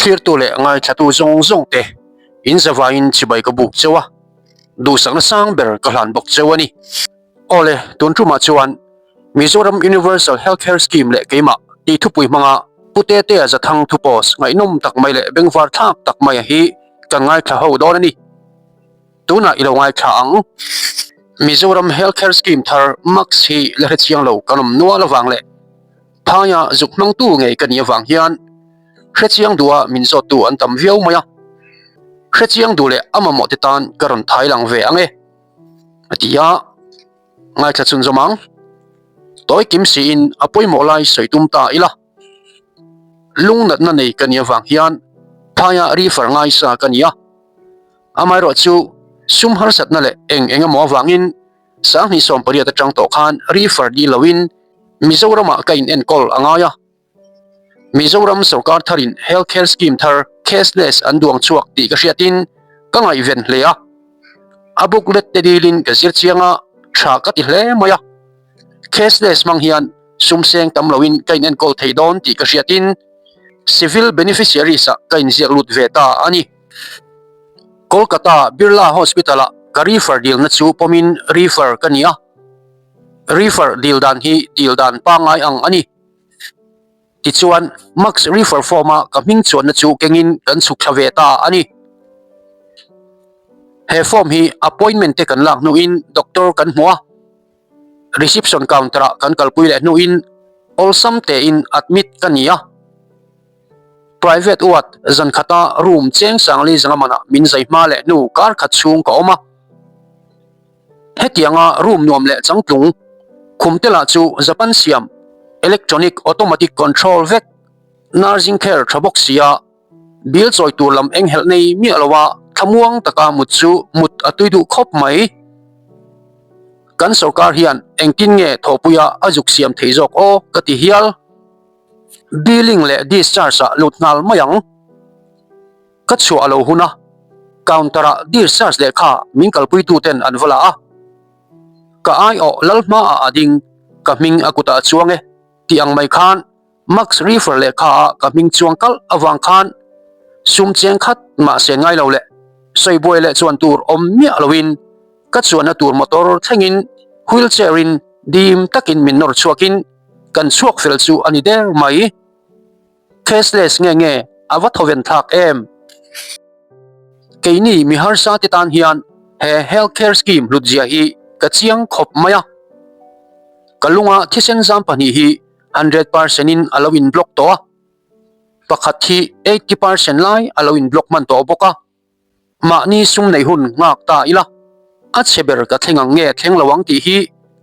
Thlirtu leh ngaithlatu zawng zawng te in zavaiin chibai ka buk cheu a, duhsakna sang ber ka hlan bawk cheu a ni. Awle, tun tumah chuan Mizoram Universal Health Care Scheme leh keimah tih thupui hmanga Pu Tetea Zathang thu post ngaihnawm tak mai leh bengvar thlak tak mai hi kan ngaithla ho dawn a ni. Tunah i lo ngaithla ang. Mizoram Health Care Scheme thar MACS hi la hrechiang lo kan awm nual avang leh phaia zuk hmangtu ngei ka nih avang hian hrechiang duha min zawttu an tam viau mai a. Hrechiang duh leh a mamawh te tan ka rawn thai lang ve ang e, a ti a. Ngaithla chhunzawm ang. Tawi kim siin a pawimawh lai sawi tum ta ila. Lungnatna nei ka nih avang hian phaia refer ngaisa ka ni a. Amaherawh chu sum harsatna leh eng eng emaw avangin 28 sawmpariat atang tawh khan refer dil loin Mizoramah ka in enkawl a ngai a. Mizoram sorkar tharin Health Care Scheme thar cashless an duang chhuak tih ka hriatin ka ngaihven hle a. A booklet te dilin ka zir chiang a, tha ka ti hle mai a. Cashless hmang hian sum seng tam loin ka in enkawl thei dawn tih ka hriatin Civil Beneficiaries ah ka inziak lut ve ta a ni. Kolkata Birla Hospital-ah ka refer dilna chu pawmin refer ka ni a, refer dil dan hi dil dan pangngai ang a ni. Tichuan, Max refer form-a ka hming chuanna chu kengin kan chhuk thla ve ta a ni. He form hi appointment te kan lak hnuin doctor kan hmu a, reception counter-ah kan kalpui leh hnuin awlsam tein admit ka ni a. Private ward zan khata room cheng sangli zanga manah min zai hma leh hnu kar khat chhung ka awm a. Hetianga room nuam leh changtlung khum te lah chu Japan siam electronic automatic control vek nursing care tha bawk sia bill chawi tur lam enghelh nei miah lo a thlamuang taka mut chu mut a tui duh khawp mai. Kan sorkar hian engtin nge thawhpuia a zuk siam thei zawk aw ka ti hial. Billing leh discharge ah lut nghal mai ang. Ka chhuah a lo hun a, counter ah discharge lehkha min kalpui tu ten an va la a. Ka aiawh lal hma ah a ding, ka hming a kutah a chuang e tih ang mai khan Max refer lehkha ah ka hming chuang kalh avang khan sum cheng khat mah sen ngai lo leh sawibuai leh chuan tur awm miah loin ka chuanna tur motor thlengin wheelchair in dim takin min nawr chhuakin Kan chhuak fel chu a ni der mai. Cashless nge nge a va thawven thlak em? Keini mi harsa te tan hian he health care scheme hlut zia hi ka chiang khawp mai a. Ka lunga thisen zam pahnih hi 100% in a lo in block tawh a. Pakhat hi 80% lai a lo in block hman tawh bawk a. Mahni sum neih hun nghak ta ila, a chhe ber ka thleng ang nge thleng lo ang tih hi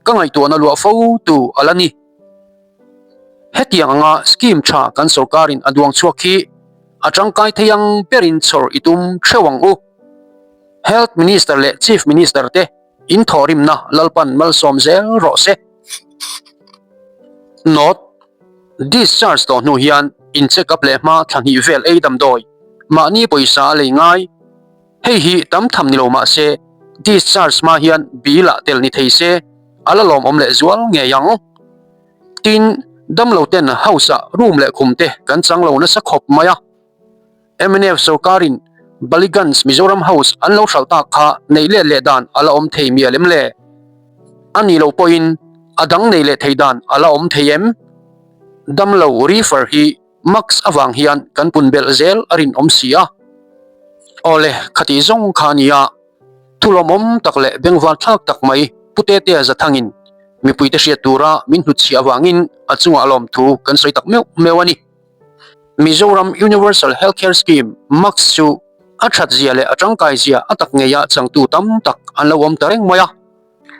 ka ngaihtuahna luah fo tu a la ni. Hetiang anga scheme tha kan sorkarin a duang chhuak hi a tangkai thei ang berin chhawr i tum theuh ang u. Health Minister leh Chief Minister te in thawhrimna Lalpan malsawm zel rawh se. Note, Discharge tawh hnu hian in check up leh hma thla hnih vel ei damdawi mahni pawisa a lei ngai. Hei hi tam tham ni lo mah se discharge hma hian bill ah tel ni thei se a la lawmawm leh zual ngei ang. Tin, damlo ten house ah room leh khum te kan chang lo nasa khawp mai a. Mnf sorkarin Ballygunge Mizoram House an lo hralh tak kha neih let leh dan a la awm thei mial em le? A nih loh pawhin a dang nei leh thei dan a la awm thei em? Damlo refer hi max avang hian kan pun belh zel a rinawm si a. Awle, khatih zawng kha a nia. Thu lawmawm tak leh bengvar thlak tak mai Pu Tetea Zathangin mipuite hriat tura min hnutchhiah avangin a chungah lawmthu kan sawi tak meuh meuh a ni. Mizoram Universal Health Care Scheme, MACS, chu a that zia leh a tangkai zia a tak ngeia changtu tam tak an lo awm ta reng mai a.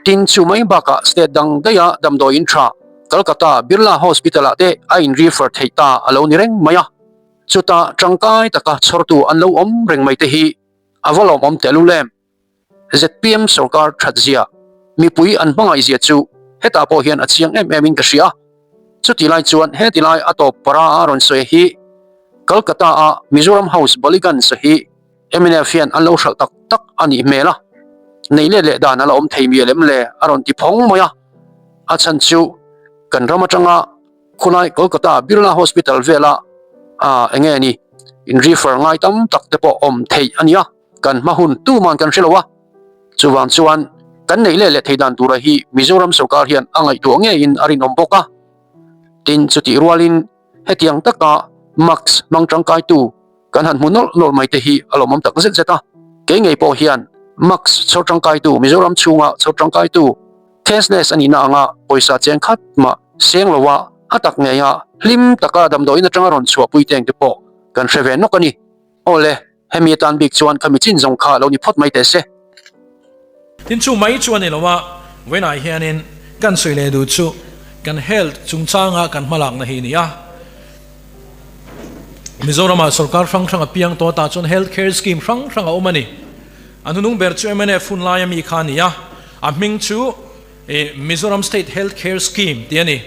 Tin, chu mai bakah state dang daiha damdawiin tha Calcutta Birla Hospital-ah te a in refer theih ta a lo ni reng mai a. Chuta tangkai taka chhawrtu an lo awm reng mai te hi a va lawmawm tehlul em? Zpm sorkar that zia, mipui an hmangaih zia chu hetah pawh hian a chiang em em in ka hria. Chuti lai chuan heti lai a tawp para a rawn sawi hi Kolkata a Mizoram House Ballygunge hi mnf hian an lo hralh tak tak a nih hmel a, nei let leh dan a la awm thei mial em le a rawn ti phawng mai a. A chhan chu kan ram atanga Khulai Kolkata Birla Hospital vela enge ni? in refer ngai tam tak te pawh awm theih a ni a, kan hma hun tuman kan hre lo a. Chuvang chuan kan neih leh leh thei dan tura hi Mizoram sorkar hian a ngaihtuah ngeiin a rinawm bawk a. Tin, chutih rualin hetiang taka mask hmang tangkaitu kan han hmu nawlh nawlh mai te hi a lawmawm tak zet zet a. Kei ngei pawh hian mask chhawr tangkaitu Mizoram chhunga chhawr tangkaitu cashless a nihna anga pawisa cheng khat mah seng loa a tak ngeia hlim taka damdawiin atanga rawn chhuahpui teng te pawh kan hre ve nawk a ni. Awle, hemi atan bik chuan khami chin zawng kha lo ni phawt mai teh se. Tin chu mai chu a ni lo a, vawiinah hianin kan sawi leh duh chu kan health chungchanga kan hmalakna hi a ni a. Mizoramah sorkar hrang hrang a piang tawh tah chuan health care scheme hrang hrang a awm a ni. A hnunung ber chu mnf hun laia mi kha a ni a, a hming chu Mizoram State Health Care Scheme tih a ni.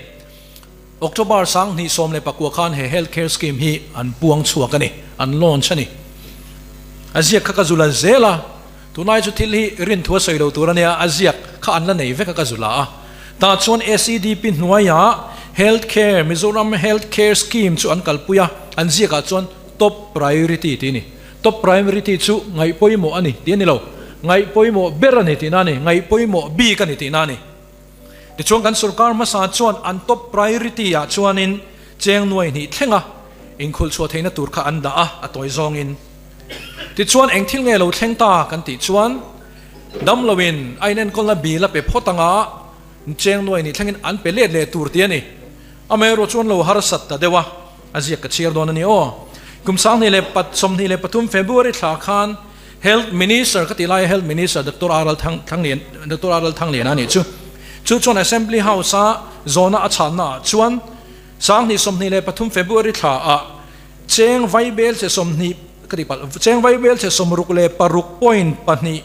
October 2019 khan he Health Care Scheme hi an puang chhuak a ni, an launch a ni. A ziak kha ka zu la zel a, tunlai chu thil hi rinthua sawi lo tur a nia, a ziak kha an la nei vek a ka zu la a. Tah chuan SEDP hnuaiah Health Care, Mizoram Health Care Scheme chu an kalpui a, an ziakah chuan Top Priority tih a ni. Top Priority chu ngaih pawimawh a ni tih a ni lo, ngaih pawimawh ber a ni tihna a ni, ngaih pawimawh bik a ni tihna a ni. Tichuan kan sorkar hmasa chuan an top priority ah chuanin cheng nuai hnih thlenga inkhulh chhuah theihna tur kha an dah a, a tawi zawngin. Tichuan eng thil nge lo thleng ta kan tih chuan damloin a inenkawlna bill a pe phawt anga cheng nuai hnih thlengin an pe let leh tur tih a ni. Amaherawh chuan lo harsat ta deuh a, a ziak ka chhiar dawn a ni aw. Kum 2023 February thla khan Health Minister ka tih laia Health Minister Doctor R Thanglian Doctor R Thangliana a nih chu. Chu chuan Assembly House a zawhna a chhanna ah chuan 2023 February thla ah cheng vaibel che 20 ka tih palh cheng vaibel che 66.2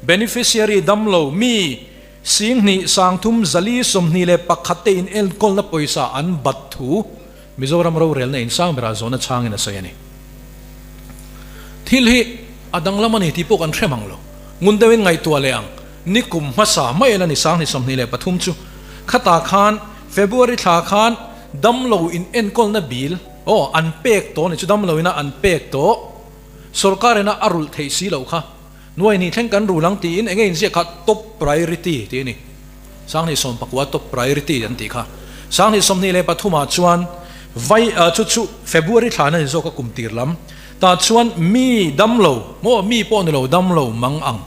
beneficiary damlo mi 2 3 4 21 te in enkawlna pawisa an bat thu Mizoram rorelna insang berah zawhna chhangin a sawi a ni. Thil hi a danglam a ni tih pawh kan hre mang lo. Ngun deuhin ngaihtuah leh ang, ni kum hmasa mai ela ni 2023 chu khatah khan February thla khan damlo in enkawlna bill aw an pek tawh a ni chu damlo ina an pek tawh sorkar ina a rulh theih si loh kha nuai hnih thleng kan rul ang tiin enge inziak kha top priority tih a ni. 2019 top priority an tih kha. 2023 ah chuan vai chu chu February thla na ni zawk a kum tir lam tah chuan mi damlo maw mi pawh ni lo damlo mang ang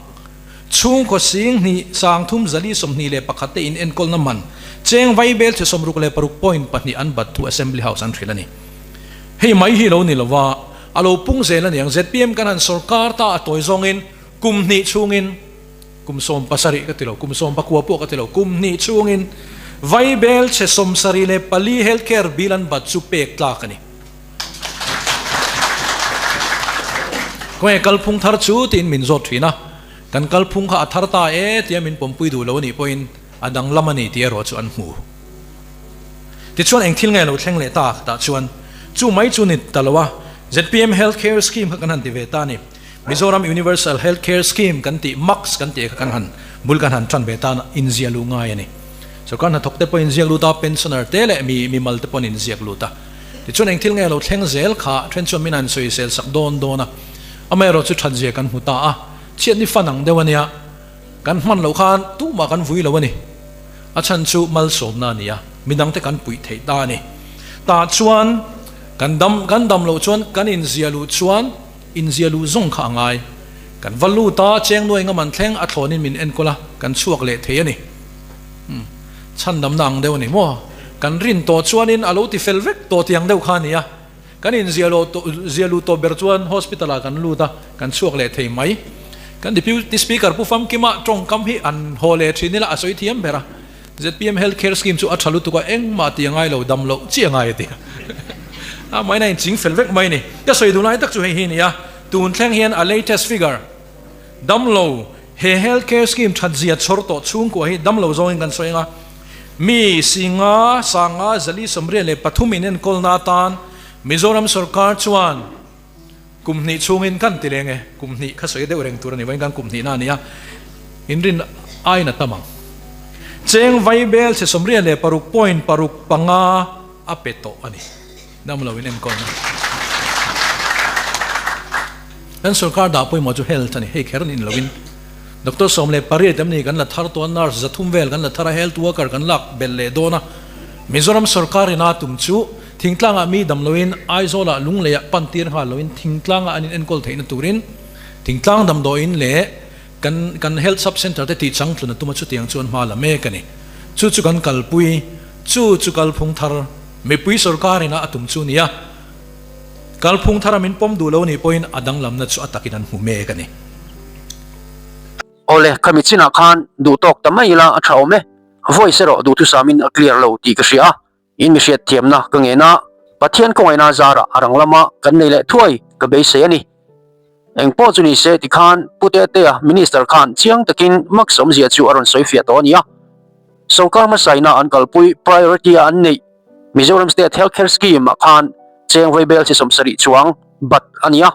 chhungkaw 2 3 421 te in enkawlna man cheng vai bel che 66.2 an bat thu Assembly House an hrilh a ni. Hei mai hi lo ni lova a lo pung zel a niang zpm kan han sorkar ta a tawi zawngin kum hnih chhungin Kum 17 ka ti lo, kum 19 pawh ka ti lo, kum hnih chhungin Vaibel chhe 74 health care bill an bat chu pek tlak a ni. Khawnge kalphung thar chu tiin min zawt thin a, kan kalphung kha a thar ta e tia min pawmpui duh lo a nih pawhin a danglam a ni tih erawh chu an hmu. Tichuan eng thil nge lo thleng leh ta tah chuan chu mai chu ni ta lo a, zpm health care scheme kha kan han ti ve ta a ni. Mizoram Universal Health Care Scheme kan tih, MACS kan tih kha kan han bul kan han tan ve tan a, inziah luh ngai a ni. Sorkar hnathawk te pawh inziak lut a, pensioner te leh mi mimal te pawh an inziak lut a. Tichuan eng thil nge lo thleng zel kha then chuan min han sawisel sak dawn dawn a, amaherawh chu thatzia kan hmu ta a, chhiatni fan ang deuh a nia, kan hman loh khan tumah kan vui lo a ni. A chhan chu malsawmna a ni a, midangte kan puih theih ta a ni. Tah chuan kan dam kan dam loh chuan kan inziah luh chuan, Inzia luh zawng kha a ngai. Kan va lut a, cheng nuai ngam an thleng, a thlawnin min enkawl a, kan chhuak leh thei a ni. Umm, chhandamna ang deuh a ni maw? Kan rin tawh chuanin a lo ti fel vek tawh tih ang deuh kha a ni a. Kan inzia loh tawh, zia luh tawh ber chuan hospital ah kan lut a, kan chhuak leh thei mai. Kan Deputy Speaker Pu Famkima tawngkam hi an haw leh thin ila a sawi thiam ber a. Zpm Health Care Scheme chu a tha lutuk a, engmah tih a ngai lo, dam loh chiah a ngai a ti. A maina in ching fel vek mai a ni. Ka sawi duh lai tak chu hei hi a ni a, tun thleng hian a latest figure, damlo he Health Care Scheme that zia chhawr tawh chhungkua hi damlo zawngin kan sawi ang a, mi 500, 500, 423 in enkawlna atan Mizoram sorkar chuan Kum hnih chhungin kan ti leng e, kum hnih kha sawi deuh reng tur a ni, vawiin kan kum hnihna a ni a, inrin aiin a tam ang. Cheng Vaibel chhe 96.65 a pe tawh a ni, dam lo in enkawlna. Kan sorkar dah pawimawh chu health a ni, hei kher nin loin Doctor 18 em ni kan la thar tawh a, nurse 300 vel kan la thar a, health worker kan lak belh leh dawn a. Mizoram sorkar ina tum chu thingtlangah mi dam loin Aizawlah lungleiah pan tir nghal loin thingtlangah an inenkawl theihna turin thingtlang damdawiin leh kan kan health sub centre te tih changtlun a tum a chutiang chuan hma la mek a ni. Chu chu kan kalpui, chu chu kalphung thar mipui sorkar ina a tum chu nia. Kalphung thara min pawm duh lo nih pawhin a danglamna chu a takin an hmu mek a ni. Awle, khami chinah khan duh tawk ta mai ila a tha awm e. Voice erawh duhthusamin a clear lo tih ka hria a, in mi hriatthiamna ka ngen a, Pathian kawngaihna zarah a rang lama kan nei leh thuai ka beisei a ni. Engpawh chu ni se tikhan Pu Tetea Minister khan chiang takin Max awmzia chu a rawn sawi fiah tawh a ni a. Sorkar hmasaina an kalpui priority a an neih Mizoram State Health Care Scheme ah khan cheng vaibel chi 70 chuang bat a ni a.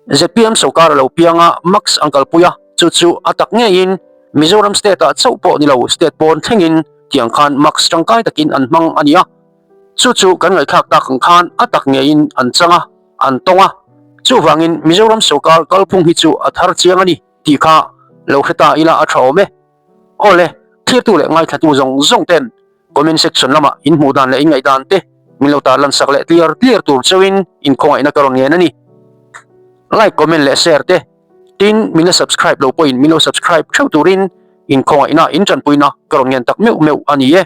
Zpm sorkar a lo piang a Max an kalpui a, chu chu a tak ngeiin Mizoram State ah chauh pawh ni lo state pawn thlengin tiang khan Max tangkai takin an hmang a ni a. Chu chu kan ngaihthlak tak ang khan a tak ngeiin an chang a, an tawng a. Chuvangin Mizoram sorkar kalphung hi chu a thar chiang a ni tih kha lo hre ta ila a tha awm e. Awle, thirtu leh ngaithlatu zawng zawng ten comment section lamah in hmuh dan leh in ngaihdan te min lo tarlan sak leh tliar tliar tur chauhin in khawngaihna ka rawn ngen a ni. Like, comment leh share te tin min la subscribe lo pawhin min lo subscribe theuh turin in khawngaihna in tanpuina ka rawn ngen tak meuh meuh a ni e.